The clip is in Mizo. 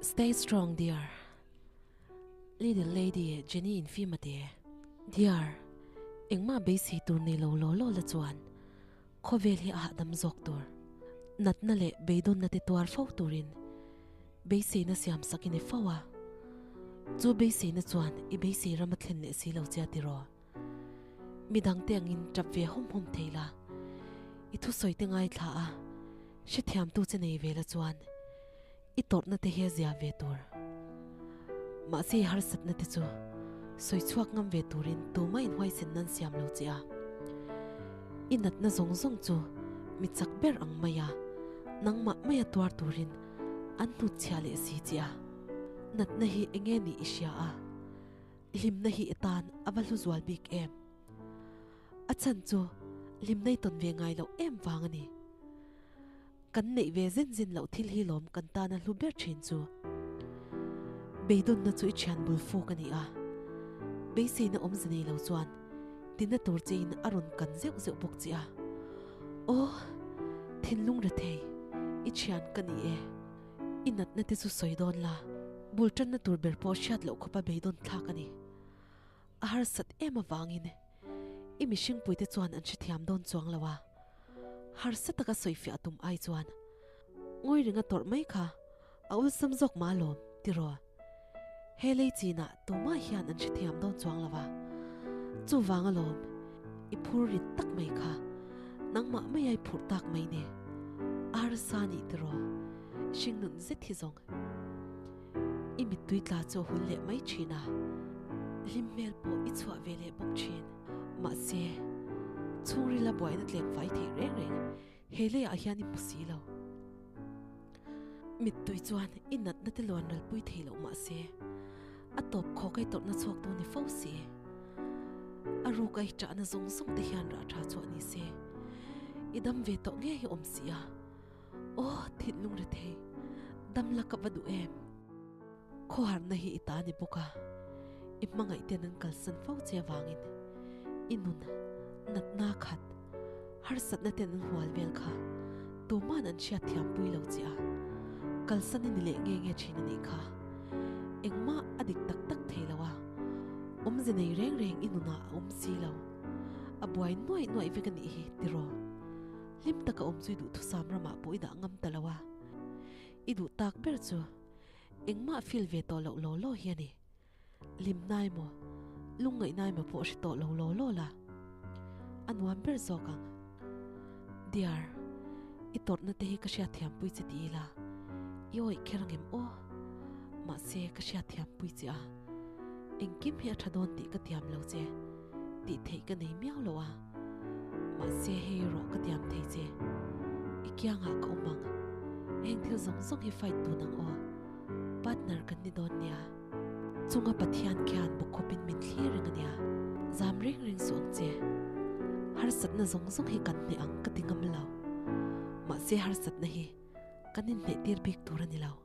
Stay strong dear. Little lady Jenny in fim a ti e. Dear, engmah beisei tur nei lo law law la chuan khawvel hi a hahdam zawk tur. Natna leh beidawnna te tuar fo turin beiseina siam sak i ni fo a. Chu beiseina chuan i beisei ram a thlen leh si lo che a tiraw. Midangte angin tap ve hawm hawm thei la, i thusawite ngaithla a, hrethiamtu che nei ve la chuan i tawrhna te hi a zia ve tur. Mahse i harsatna te chu sawi chhuak ngam ve turin tumah inhuaisen nan siam lo che a. I natna zawng zawng chu mi chak ber ang mai a, nangmah maia tuar turin an hnutchhiah leh si che a. Natna hi enge nih i hria a, hlimna hi i tan a va hlu zual bik em? A chhan chu hlimna i tawn ve ngai loh em vang a ni. Kan neih ve zen zen loh thil hi lawm kan tana hlu ber thin chu. Beidawnna chu i thian bul fuk a ni a, beiseina awmze nei lo chuan tina tur chein a rawn kan zeuh zeuh bawk che a. Aw, thinlung rethei, i thian ka ni e. I natna te chu sawi dawn la, bul tanna tur ber pawh hriat loh khawpa beidawn thlak a ni. A harsat em avangin i mihringpuite chuan an hrethiam dawn chuang lo a, harsa taka sawifiah tum ai chuan ngawi ringa tawrh mai kha a awlsam zawk mah alawm tiraw? He lei chinah tumah hian an hrethiam dawn chuang lo a, chuvang alawm i phur rit tak mai kha nangmah mai a i phurh tak mai ni, a harsa nih tiraw? Hringnun zet hi zawng. I mittui tla chu a hul leh mai thin a, hlim hmel pawh i chhuah ve leh bawk thin. Mahse, chhungrila buaina tlem fai theih reng reng he leiah hian i hmu si lo. Mittui chuan i natna te luan ralpui thei loh mahse, a tawp khawk ai tawrhna chhuak tu ni fo si. A ruk ai ṭahna zawng zawng te hian rah ṭha chhuah ni se, i dam ve tawh ngei hi awm si a. Aw thinlung ri thei, dam la ka va duh em? Khawharna hi i ta ni bawk a, i hmangaih ten an kalsan fo che avangin i nun natna khat, harsatna ten an hual vel kha tuman an hriat thiam pui lo che a, kalsan i ni leh nge nge thin a nih kha. Engmah a dik tak tak thei lo a, awmze nei reng reng i nunah a awm si lo, a buai nuaih nuaih vek a nih hi tiraw? Hlim taka awm chu i duhthusam ramah pawh i dah ngam ta lo a, i duh tak ber chu engmah feel ve tawh loh law law hi a ni. Hlimna emaw, lungngaihna emaw pawh hre tawh lo law law la, a nuam ber zawk ang. Dear, i tawrhna te hi ka hriatthiampui che ti ila, i awih kher angem aw? Mahse, ka hriatthiampui che a, engkim hi a tha dawn tih ka tiam lo che, tih theih ka nei miau lo a. Mahse hei erawh ka tiam thei che, i kiangah ka awm ang, heng thil zawng zawng hi fight dun ang aw, partner kan ni dawn nia. Chunga Pathian khian bawkkhawpin min thlir reng a nia, zam reng reng suh ang che. Harsatna zawng zawng hi kan hneh ang ka ti ngam lo, mahse harsatna hi kan inhneh tir bik tur a ni lo.